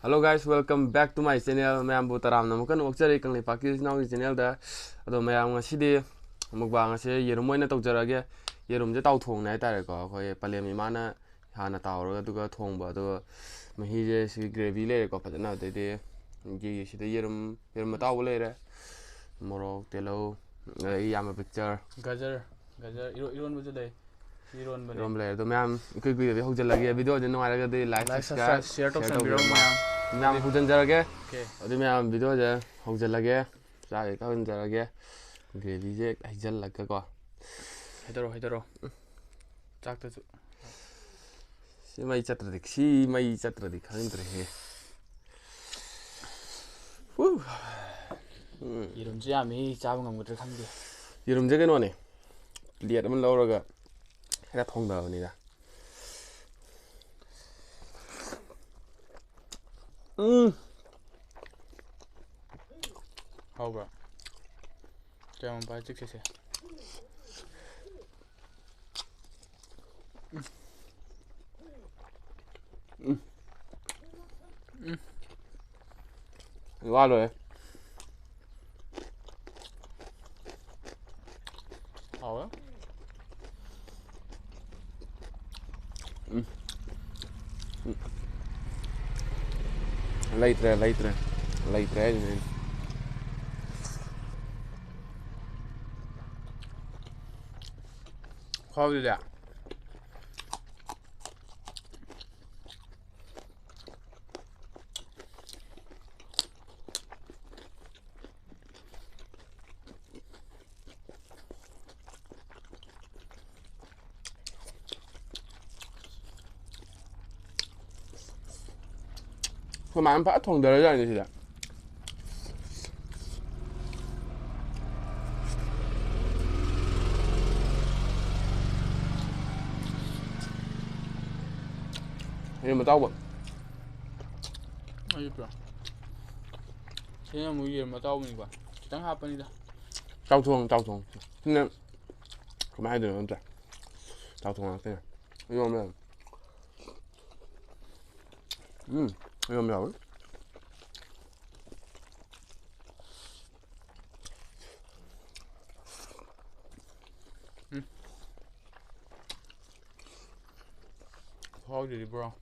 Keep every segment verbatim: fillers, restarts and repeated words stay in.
Hello guys, welcome back to my channel. ꯃꯌꯥꯝꯕꯨ ꯇꯔꯥꯝꯅ ꯑꯃꯨꯛꯀ ꯍꯟꯅ ꯑꯣꯛꯆꯔꯤ ꯀꯪꯂꯩꯄꯥꯛꯀꯤ ꯏꯆꯤꯟ ꯏꯅꯥꯎꯒꯤ channelꯗ꯫ ꯑꯗꯣ ꯃꯌꯥꯝ, ꯉꯁꯤꯗꯤ mukbang ꯑꯁꯦ ꯌꯦꯔꯨꯝ ꯑꯣꯏꯅ ꯇꯧꯖꯔꯒꯦ꯫ ꯌꯦꯔꯨꯝꯁꯦ ꯇꯥꯎꯊꯣꯡꯅꯦ ꯍꯥꯏꯇꯥꯔꯦꯀꯣ, ꯑꯩꯈꯣꯏ ꯄꯂꯦꯝ ꯏꯃꯥꯅ ꯍꯥꯟꯅ ꯇꯥꯎꯔꯒ ꯑꯗꯨꯒ ꯊꯣꯡꯕ꯫ ꯑꯗꯨꯒ ꯃꯍꯤꯁꯦ ꯁꯤ gravy ꯂꯩꯔꯦꯀꯣ ꯐꯖꯅ, ꯑꯗꯩꯗꯤ ꯒꯤ-, ꯁꯤꯗ ꯌꯦꯔꯨꯝ, ꯌꯦꯔꯨꯝ ꯑꯇꯥꯎꯕ ꯂꯩꯔꯦ, ꯃꯣꯔꯣꯛ, ꯇꯤꯜꯍꯧ, ꯑꯗꯩ ꯏꯌꯥꯝꯕ picture꯫ ꯒꯖꯔ, ꯒꯖꯔ, ꯏꯔꯣ-, ꯏꯔꯣꯟꯕꯁꯨ ꯂꯩ꯫ ꯏꯔꯣꯟꯕꯅꯦ꯫ ꯏꯔꯣꯝꯕ ꯂꯩꯔꯦ꯫ ꯑꯗꯣ ꯃꯌꯥꯝ ꯏꯀꯨꯏ ꯀꯨꯏꯗꯕꯤ ꯍꯧꯖꯤꯜꯂꯒꯦ꯫ Videoꯁꯦ ꯅꯨꯡꯉꯥꯏꯔꯒꯗꯤ like, Like, subscribe, subscribe, share share ꯇꯧꯁꯟꯕꯤꯔꯣ ꯇꯧꯕꯤꯔꯣ ꯃꯌꯥꯝ꯫ ꯃꯌꯥꯝ ꯍꯧꯖꯤꯟꯖꯔꯒꯦ꯫ Okay꯫ ꯑꯗꯨ ꯃꯌꯥꯝ videoꯁꯦ ꯍꯧꯖꯤꯜꯂꯒꯦ꯫ ꯆꯥꯛ ꯍꯦꯛꯇ ꯍꯧꯖꯤꯟꯖꯔꯒꯦ꯫ Gravyꯁꯦ ꯍꯩꯖꯤꯜꯂꯒꯀꯣ꯫ ꯍꯩꯗꯔꯣ, ꯍꯩꯗꯔꯣ꯫ ꯆꯥꯛꯇꯁꯨ꯫ ꯁꯤ ꯃꯩ ꯆꯠꯇ꯭ꯔꯗꯤ, ꯁꯤ ꯃꯩ ꯆꯠꯇ꯭ꯔꯗꯤ ꯈꯪꯗ꯭ꯔꯦꯍꯦ꯫ ꯍꯨ꯫ ꯎꯝ꯫ ꯌꯦꯔꯨꯝꯁꯨ ꯌꯥꯝꯃꯤ, ꯆꯥꯕ ꯉꯝꯒꯗ꯭ꯔꯥ ꯈꯪꯗꯦ꯫ ꯌꯦꯔꯨꯝꯁꯦ ꯀꯩꯅꯣꯅꯦ, plate ꯑꯃ ꯂꯧꯔꯒ ꯍꯦꯛꯇ ꯊꯣꯡꯗꯕꯅꯤꯗ꯫ ꯎꯝ꯫ ꯍꯥꯎꯕ꯭ꯔꯥ? ꯆꯥꯃ ꯄꯥꯏ ꯆꯤꯛꯁꯤꯁꯦ꯫ ꯎꯝ꯫ ꯎꯝ꯫ ꯋꯥ ꯂꯣꯏꯔꯦ꯫ ꯍꯥꯎꯋꯦ꯫ ꯎꯝ꯫ ꯎꯝ꯫ ꯂꯩꯇ꯭ꯔꯦ, ꯂꯩꯇ꯭ꯔꯦ꯫ ꯂꯩꯇ꯭ꯔꯦ ꯍꯥꯏꯁꯤꯅꯦ ꯑꯩꯅ꯫ ꯈ꯭ꯋꯥꯏꯗꯨꯗꯤ꯫ ꯑꯩꯈꯣꯏ ꯃꯥꯅ ꯐꯖꯅ ꯊꯣꯡꯗꯔꯖꯥꯠꯅꯤ ꯁꯤꯗ꯫ ꯌꯦꯔꯨꯝ ꯑꯇꯥꯎꯕ꯫ ꯑꯩꯁꯨ ꯄꯨꯔꯛ-, ꯁꯤꯅ ꯑꯃꯨꯛ ꯌꯦꯔꯨꯝ ꯑꯇꯥꯎꯕꯅꯤꯀꯣ꯫ ꯈꯤꯇꯪ ꯍꯥꯞꯄꯅꯤꯗ꯫ ꯆꯥꯎꯊꯣꯡ, ꯆꯥꯎꯊꯣꯡ꯫ ꯁꯤꯅ ꯀꯃꯥꯏꯅ ꯍꯥꯏꯗꯣꯏꯅꯣ ꯅꯠꯇ꯭ꯔꯥ? ꯆꯥꯎꯊꯣꯡ ꯉꯥꯛꯇꯅꯦ꯫ ꯏꯔꯣꯝꯕ ꯌꯥꯝ-, ꯎꯝ꯫ ꯌꯥꯝ ꯌꯥꯎꯋꯦ꯫ ꯎꯝ꯫ ꯈꯨꯍꯥꯎꯗꯨꯗꯤ ꯄꯨꯔꯥ꯫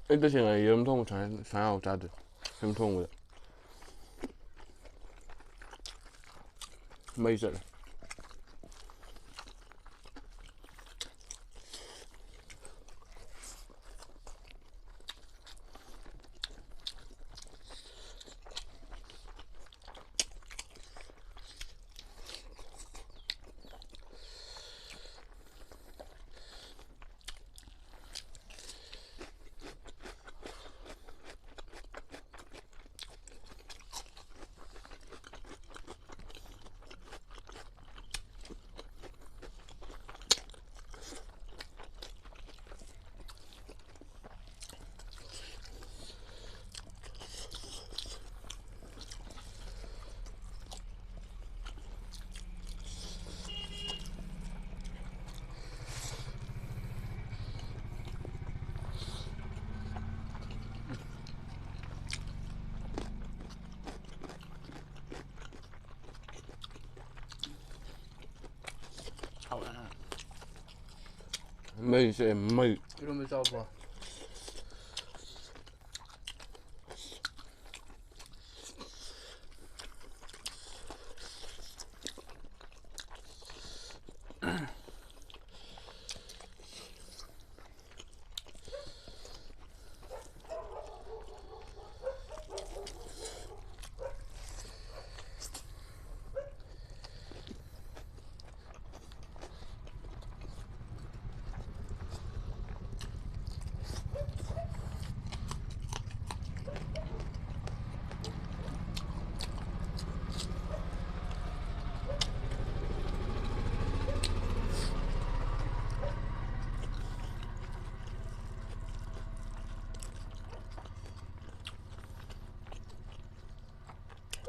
ꯑꯩ ꯇꯁꯦꯡꯅ ꯌꯦꯔꯨꯝ ꯊꯣꯡꯕ ꯁꯨꯃꯥꯏꯅ, ꯁꯨꯃꯥꯏꯅ ꯍꯥꯎ ꯆꯥꯗꯦ꯫ ꯌꯦꯔꯨꯝ ꯊꯣꯡꯕꯗ ꯃꯩ ꯆꯠꯂꯦ꯫ ꯍꯥꯎꯋꯦ꯫ ꯃꯩꯁꯦ ꯃꯩ꯫ ꯏꯔꯣꯝꯕ ꯆꯥꯎꯕ꯭ꯔꯣ?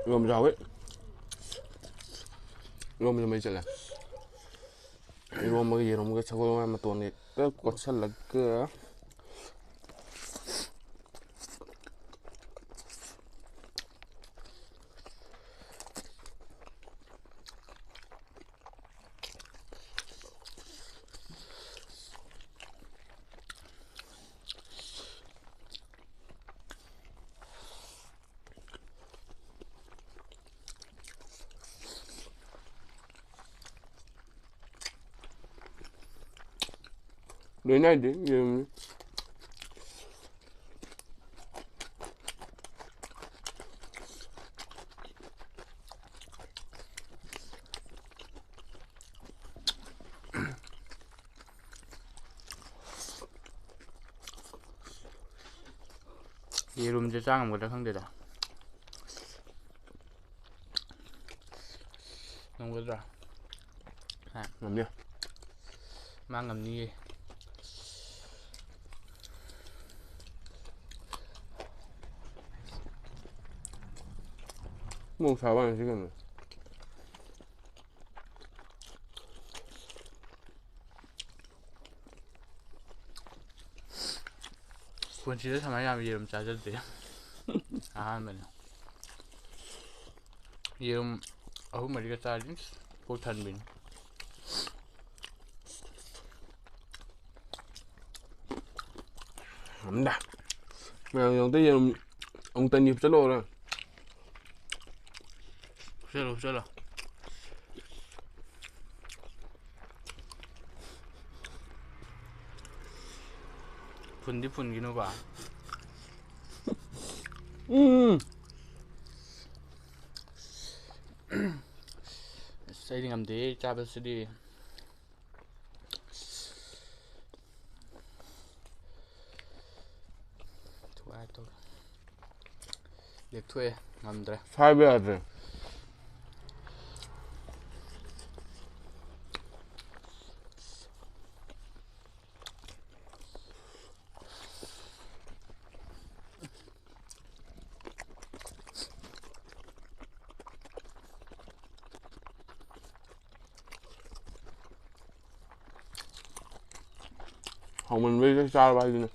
ꯌꯥꯝ ꯆꯥꯎꯋꯦ꯫ ꯏꯔꯣꯝꯕꯁꯨ ꯃꯩ ꯆꯠꯂꯦ꯫ ꯏꯔꯣꯝꯕꯒ ꯌꯦꯔꯨꯝꯒ ꯁꯒꯣꯜ ꯍꯋꯥꯏ ꯃꯇꯣꯟꯒ ꯀꯣꯠꯁꯜꯂꯒ꯫ ꯂꯣꯏꯅ ꯍꯥꯏꯗꯤ ꯌꯦꯔꯨꯝꯅꯤ꯫ ꯌꯦꯔꯨꯝꯁꯦ ꯆꯥ ꯉꯝꯒꯗ꯭ꯔꯥ ꯈꯪꯗꯦꯗ꯫ ꯉꯝꯒꯗ꯭ꯔꯥ? ꯍꯥ? ꯉꯝꯅꯤ꯫ ꯃꯥ ꯉꯝꯅꯤꯌꯦ꯫ ꯃꯣꯔꯣꯛ ꯁꯥꯕ ꯋꯥꯅꯤ ꯁꯤ ꯀꯩꯅꯣ꯫ ꯄꯨꯟꯁꯤꯗ ꯁꯨꯃꯥꯏꯅ ꯌꯥꯝ ꯌꯦꯔꯨꯝ ꯆꯥꯖꯗꯦ꯫ ꯑꯍꯥꯟꯕꯅꯤ꯫ ꯌꯦꯔꯨꯝ ꯑꯍꯨꯝ ꯃꯔꯤꯒ ꯆꯥꯔꯗꯤ ꯄꯨꯛ ꯊꯟꯕꯤꯅꯤ꯫ ꯉꯝꯗ꯫ ꯃꯌꯥꯝꯒꯤꯗꯃꯛꯇ ꯌꯦꯔꯨꯝ ꯑꯃꯨꯛꯇꯅꯤ ꯐꯨꯆꯜꯂꯛꯑꯣꯔ? ꯐꯨꯆꯜꯂꯣ, ꯐꯨꯆꯜꯂꯣ꯫ ꯐꯨꯟꯗꯤ ꯐꯨꯟꯒꯤꯅꯨꯀꯣ꯫ ꯎꯝ꯫ ꯑꯁ, ꯑꯩꯗꯤ ꯉꯝꯗꯦ ꯆꯥꯕꯁꯤꯗꯤ꯫ ꯊꯨꯒꯥꯏ ꯇꯧꯔꯦ꯫ ꯂꯦꯛꯊꯣꯛꯑꯦ, ꯉꯝꯗ꯭ꯔꯦ꯫ ꯁꯥꯏꯕ ꯌꯥꯗ꯭ꯔꯦ꯫ ꯍꯥꯎꯃꯟꯕꯩ ꯆꯥꯛ ꯆꯥꯔꯕ ꯍꯥꯏꯗꯨꯅꯤ꯫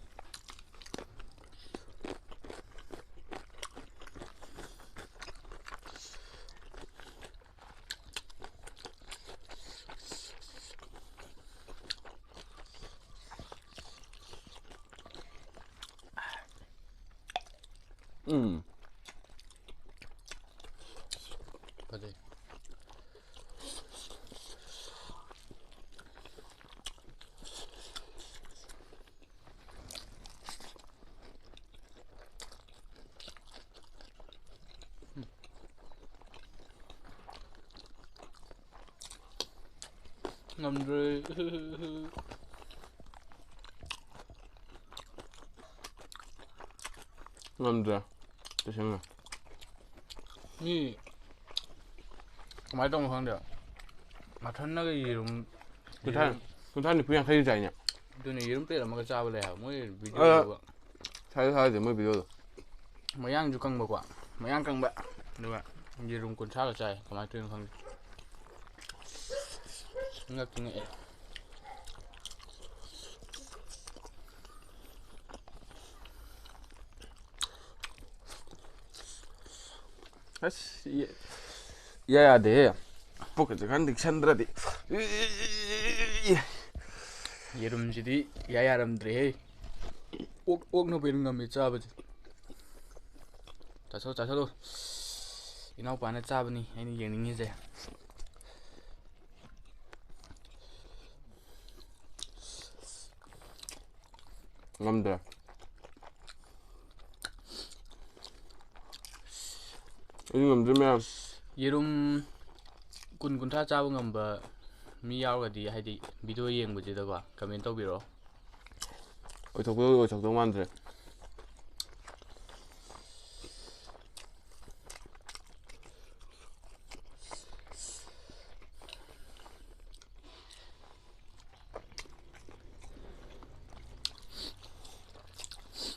ꯎꯝ꯫ ꯐꯖꯩ꯫ ꯉꯝꯗ꯭ꯔꯦ꯫ ꯉꯝꯗ꯭ꯔꯦ꯫ ꯇꯁꯦꯡꯅ꯫ ꯃꯤ ꯀꯃꯥꯏꯅ ꯇꯧꯕꯅꯣ ꯈꯪꯗꯦ꯫ ꯃꯊꯟꯅꯒ ꯌꯦꯔꯨꯝ, ꯀꯨꯟꯊ꯭ꯔꯥ, ꯌꯦꯔꯨꯝ ꯀꯨꯟꯊ꯭ꯔꯥ ꯅꯤꯐꯨ ꯌꯥꯡꯈꯩ ꯆꯥꯏꯅꯦ꯫ ꯑꯗꯨꯅꯦ, ꯌꯦꯔꯨꯝ plate ꯑꯃꯒ ꯆꯥꯕ ꯂꯩ ꯍꯥꯏꯕ꯫ ꯃꯣꯏ ꯑ, video ꯎꯕ꯫ ꯊꯥꯗꯦ, ꯊꯥꯗꯦ, ꯃꯣꯏ video ꯗꯣ꯫ ꯃꯌꯥꯡꯁꯨ ꯀꯪꯕꯀꯣ꯫ ꯃꯌꯥꯡ ꯀꯪꯕ꯫ ꯑꯗꯨꯒ ꯌꯦꯔꯨꯝ ꯀꯨꯟꯊ꯭ꯔꯥꯒ ꯆꯥꯏ꯫ ꯀꯃꯥꯏꯅ ꯇꯧꯔꯤꯅꯣ ꯈꯪꯗꯦ꯫ ꯉꯛꯇꯤ ꯉꯛꯑꯦ꯫ ꯑꯁ, ꯏ-, ꯏꯌꯥ ꯌꯥꯗꯦꯍꯦ꯫ ꯄꯨꯛꯀꯁꯦ ꯈꯔ ꯅꯤꯛꯁꯟꯗ꯭ꯔꯗꯤ꯫ ꯌꯦꯔꯨꯝꯁꯤꯗꯤ ꯏꯌꯥ ꯌꯥꯔꯝꯗ꯭ꯔꯦꯍꯦ꯫ ꯑꯣꯛ, ꯑꯣꯛꯅꯕꯨ ꯍꯦꯟꯅ ꯉꯝꯃꯦ ꯆꯥꯕꯁꯦ꯫ ꯆꯥꯁꯜꯂꯣ, ꯆꯥꯁꯜꯂꯣ꯫ ꯏꯅꯥꯎꯄꯥꯅ ꯆꯥꯕꯅꯤ ꯑꯩꯅ ꯌꯦꯡꯅꯤꯡꯉꯤꯁꯦ꯫ ꯉꯝꯗ꯭ꯔꯦ꯫ ꯑꯩꯗꯤ ꯉꯝꯗ꯭ꯔꯦ ꯃꯌꯥꯝ꯫ ꯌꯦꯔꯨꯝ ꯀꯨꯟ ꯀꯨꯟꯊ꯭ꯔꯥ ꯆꯥꯕ ꯉꯝꯕ ꯃꯤ ꯌꯥꯎꯔꯒꯗꯤ, ꯍꯥꯏꯗꯤ video ꯌꯦꯡꯕꯁꯤꯗꯀꯣ, comment ꯇꯧꯕꯤꯔꯛꯑꯣ꯫ ꯑꯣꯏꯊꯣꯛꯄꯗꯣ ꯑꯣꯏꯊꯣꯛꯇꯧ ꯃꯥꯟꯗ꯭ꯔꯦ꯫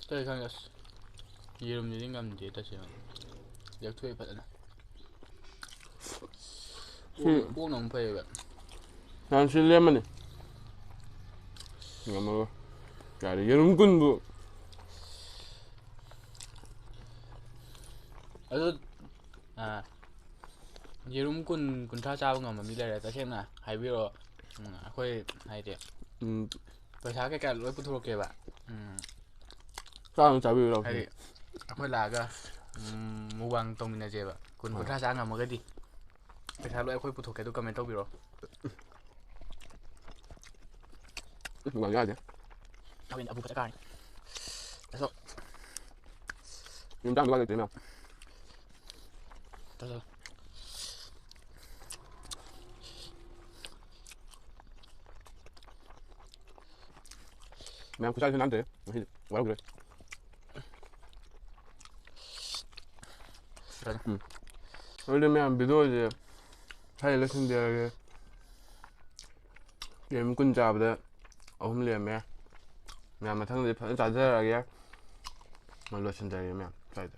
ꯀꯩ ꯈꯪꯗꯦ, ꯑꯁ, ꯌꯦꯔꯨꯝꯁꯤꯗꯤ ꯉꯝꯗꯦ ꯇꯁꯦꯡꯅ꯫ ꯂꯦꯛꯊꯣꯛꯑꯦ ꯐꯖꯅ꯫ ꯁꯤ ꯑꯣꯛꯅ, ꯑꯣꯛꯅ ꯑꯃꯨꯛ ꯐꯩꯌꯦꯕ꯫ ꯅꯍꯥꯟ ꯁꯤ ꯂꯦꯝꯃꯅꯤ꯫ ꯉꯝꯃꯔꯣꯏ꯫ ꯌꯥꯔꯦ, ꯌꯦꯔꯨꯝ ꯀꯨꯟꯕꯨ꯫ ꯑꯗꯨ, ꯑꯥ, ꯌꯦꯔꯨꯝ ꯀꯨꯟ, ꯀꯨꯟꯊ꯭ꯔꯥ ꯆꯥꯕ ꯉꯝꯕ ꯃꯤ ꯂꯩꯔꯦ, ꯇꯁꯦꯡꯅ ꯍꯥꯏꯕꯤꯔꯛꯑꯣ꯫ ꯎꯝ, ꯑꯩꯈꯣꯏ ꯍꯥꯏꯗꯤ ꯎꯝ꯫ ꯄꯩꯁꯥ ꯀꯩꯀꯥ ꯂꯣꯏ ꯄꯨꯊꯣꯔꯛꯀꯦꯕ꯫ ꯎꯝ꯫ ꯆꯥꯛ ꯑꯃ ꯆꯥꯕꯤꯔꯨ ꯂꯥꯎ꯫ ꯍꯥꯏꯗꯤ ꯑꯩꯈꯣꯏ ꯂꯥꯛꯑꯒ, ꯎꯝ, mukbang ꯇꯧꯃꯤꯟꯅꯁꯦꯕ꯫ ꯀꯨꯟ, ꯍꯣꯏ꯫ ꯀꯨꯟꯊ꯭ꯔꯥ ꯆꯥ ꯉꯝꯃꯒꯗꯤ ꯄꯩꯁꯥ ꯂꯣꯏ ꯑꯩꯈꯣꯏ ꯄꯨꯊꯣꯛꯀꯦ, ꯑꯗꯨ comment ꯇꯧꯕꯤꯔꯛꯑꯣ꯫ ꯎꯝ, ꯌꯥꯗꯦ꯫ ꯍꯣꯔꯦꯟ ꯑꯕꯨ ꯐꯖ ꯀꯥꯔꯅꯤ꯫ ꯑꯗꯣ ꯌꯨꯝ ꯆꯥꯝꯗ ꯂꯩꯇꯦ ꯃꯌꯥꯝ꯫ ꯆꯠꯂꯣ꯫ ꯃꯌꯥꯝ ꯈꯨꯠꯁꯥꯁꯨ ꯅꯥꯟꯗ꯭ꯔꯦ ꯉꯁꯤꯗꯤ, ꯋꯥꯔꯧꯗ꯭ꯔꯦ꯫ ꯎꯝ꯫ ꯑꯗꯨꯗꯤ ꯃꯌꯥꯝ videoꯁꯦ ꯁ꯭ꯋꯥꯏꯗ ꯂꯣꯏꯁꯤꯟꯖꯔꯒꯦ꯫ ꯌꯦꯔꯨꯝ ꯀꯨꯟ ꯆꯥꯕꯗ ꯑꯍꯨꯝ ꯂꯦꯝꯃꯦ꯫ ꯃꯌꯥꯝ ꯃꯊꯪꯗꯗꯤ ꯐꯖꯅ ꯆꯥꯖꯔꯛꯑꯒꯦ꯫ ꯂꯣꯏꯁꯤꯟꯖꯔꯒꯦ ꯃꯌꯥꯝ ꯁ꯭ꯋꯥꯏꯗ꯫